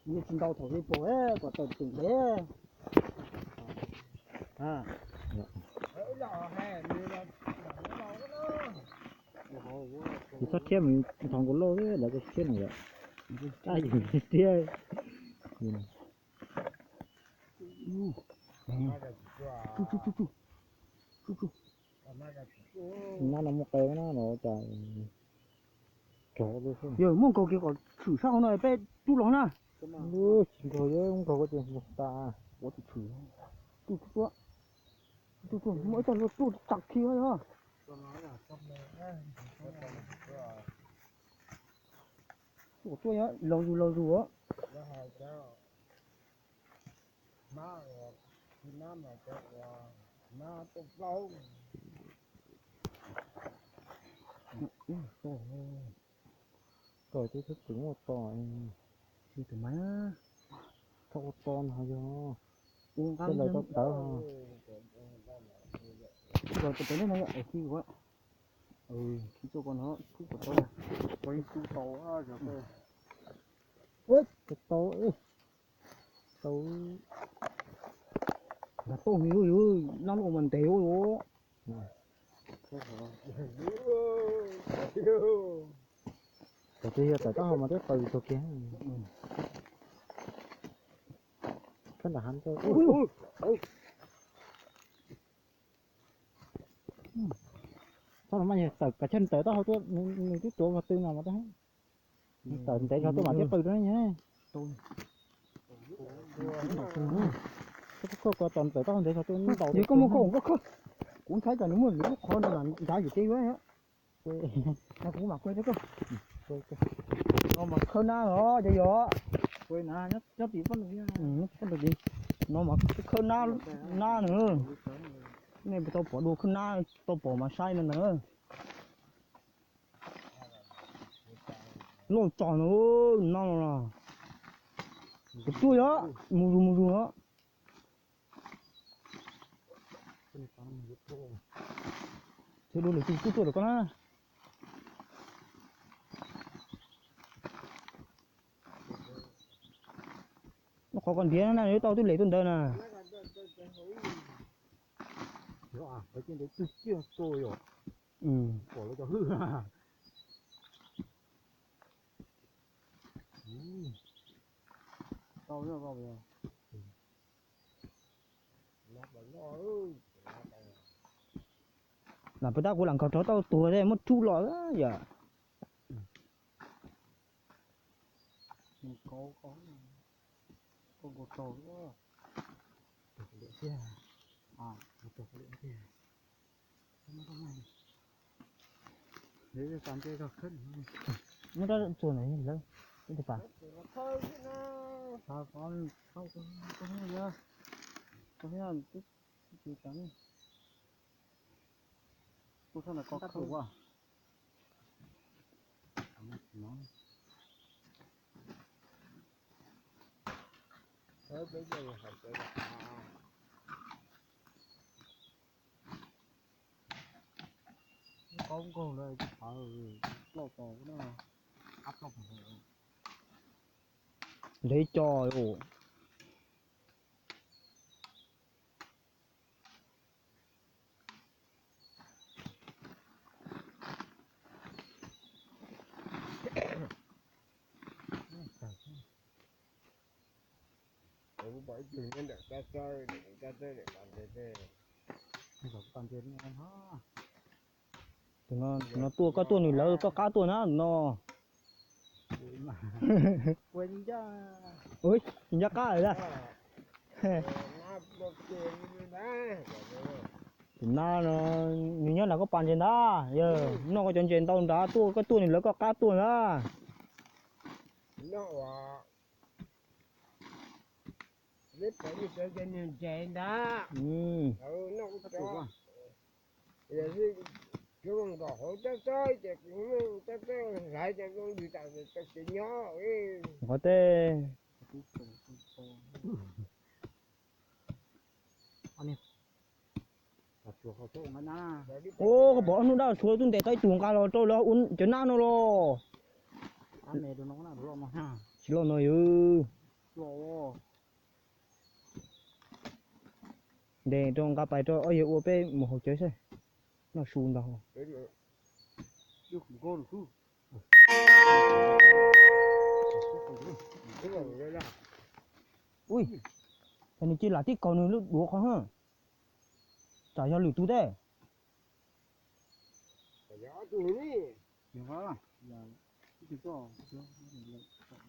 Yeej tsis ntau thaum pib pom kom tawm tseem ntev. Tsis txhob thiab mus thov nkaus loj lawv ko thiab no yom. Ab yus thiab. Nab no muaj qe na no cas rov. Yog muaj nkaus kiag kom tshwm sab hauv no peb rub los na. Tsis nkaus, muaj nkaus ko ces tas. Ua tshwm, tsuj tsuj tsuj, muaj ib tog luaj tsuj tag khi yog. Tsuj tsuj laus zus laus zus. Koj twb twb tseem muaj to. Tsis mas, txhob ua to no yog. Ua nqab lawv tau tawv. Tsis kom tawv tawv no yog khi txuj ko no, txuj ko tau. Tau, tau, tau, nab loj mas ntev ua. Ces twb yog tawm taub hau mas twb paws tag kiag. Kab nram hav. Txhob los mas yog tawm kav tsij tawm taub hau tuaj, nws twb tuav qhov twg no mas tawm ntev zog tuaj mas thiaj paws rau ne. Koj ko tawm ntev taub hau ntev zog tuaj ntaus. Yog koj muaj koj, koj khawb, kuv ntshai tsam nws muaj lwm lub qhov no nrad yus teb yuav. Kuv mam kuaj rau koj. No mas khawb nab os, yog yog. Nyob tim poj niam, no mas khawb nab, nab na. Nej puas tau pom dua khawb nab, tau pom mas saib no ntag. Loj tshaj no, nab no los. Kuv tuaj yog mus zus mus zus os. Tsis dua lwm tus kuj tuaj rau koj na. Lub qhov koj ntiav na, yuav tau twb lem tuaj ntawd na. Pom lawv cov hwj. Lam pab tab kuv lam nkaug rau tau tuag thiab muab rub los yom. Muab rab txuas ntawd lawm, ib tug pas. Qaub nkaug lawm, loj tos na. Nrhiav co os. Tus no, tus no tuaj, koj tuaj nws lawv koj qab tuaj na no. Ncaj qab lawm. Tus nab no, nws nyob nram koj pas ntses ntag, yog noj koj cov ntses ntau nrad tuaj, koj tuaj nws lawv koj qab tuaj na. Qhov tej Ua, koj pom ob hnub dab tshuav twb ntes tau ib tug nqa los rau lawv ua cov nab no los. Tsis loj no yog. Los ntes rau nqa pais rau ob yawg ua peb mus haus cawv xwb. Noj su ntag. Ui, cas nws cia lam tib kaus nws lub duav qhov hab. Tsam yog lwm tus teb.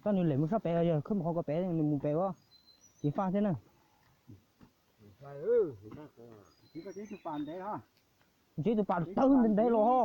Tab nws lem mus sab pem, yog khawb mus qhov ko pem, nws mus pem ua ceev faj thiab na. Ntsib tus pas tawg ntev ntev los ho.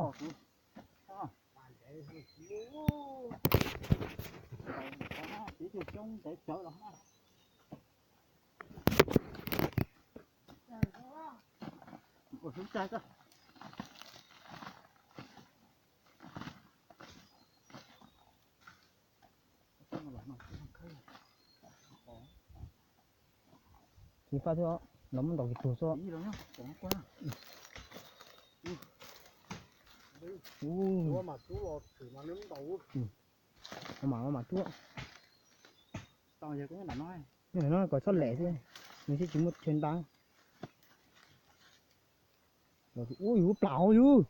Ceev faj thiab, los muab ntaus kiag tuag xwb. Mam mam rub. Nyob no kom txhob lem xwb, nws thiaj tsis muaj chaw ntab. Ua yuav plam yus,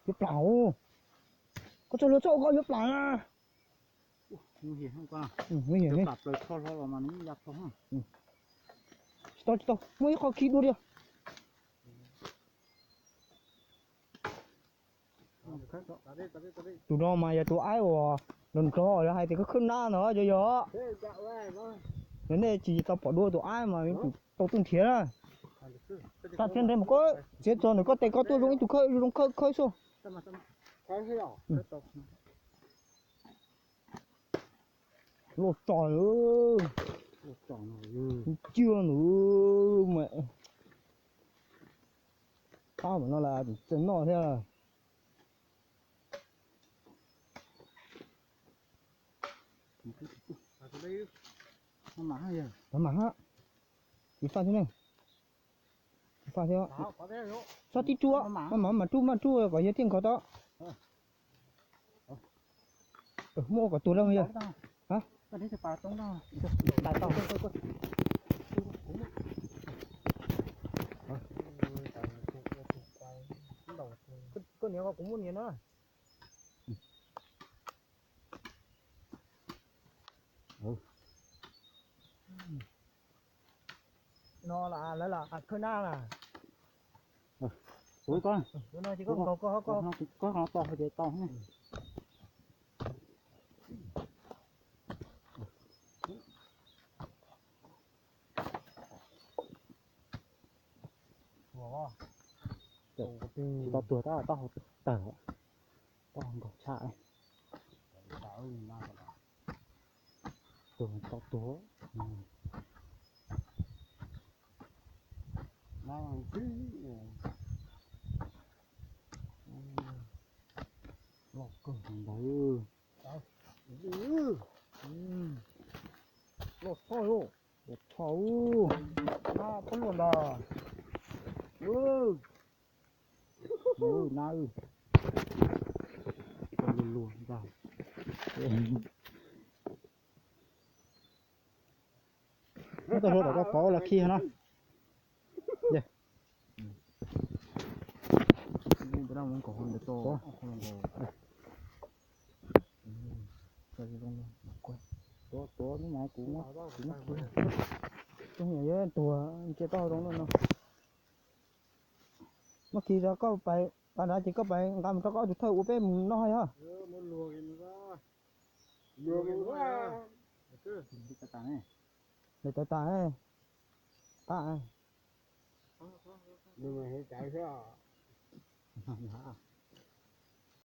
yuav plam. Koj txhob luag txhob ua koj yuav plam na. Tsis tau tsis tau, muaj ib qho khi dua li. Tus no mas yog tus aib uas nrov nrov hais tias khawb khawb nab no yog yog. Yog nej tsis tau pom dua tus aib mas tau tuaj nrhiav na. Tag siab ntev mus koj txiav txog ntawm koj tes koj tuaj zoo ib tug khawb zoo khawb khawb xwb. Loj tsos, ciaj ntawd mas. Qab mas no las tseem noj thiab. Mam hab, ceev faj thiab ne, ceev faj thiab. Txhob tib rub, mam mam rub mam rub kom yawg thiaj nkhaus tau. Muab ua kom tuag lawm yog. Koj niam, kuv muab niam na. No lawv lam khawb nab na. Kuv koj, koj no to ces tau. Tsis tau tuag tab, taub hau tawg, taub hau nkaug tshaj. Tuag tau tuag. Loj kawg ntawd. Loj tshaj, loj tshaj. Nab pab luaj ntag. Nab, luag luag ntag. Muab tau hlua tom koj qhov los khi no. Tuav, tuav, kuv muab khi. Tuag, cia tau zoo no. Muab khi rau koj pais, pas nrad ces koj pais nqa mus rau koj ob tug thawj ua peb mus noj yog. Lawv tawv tas, tas.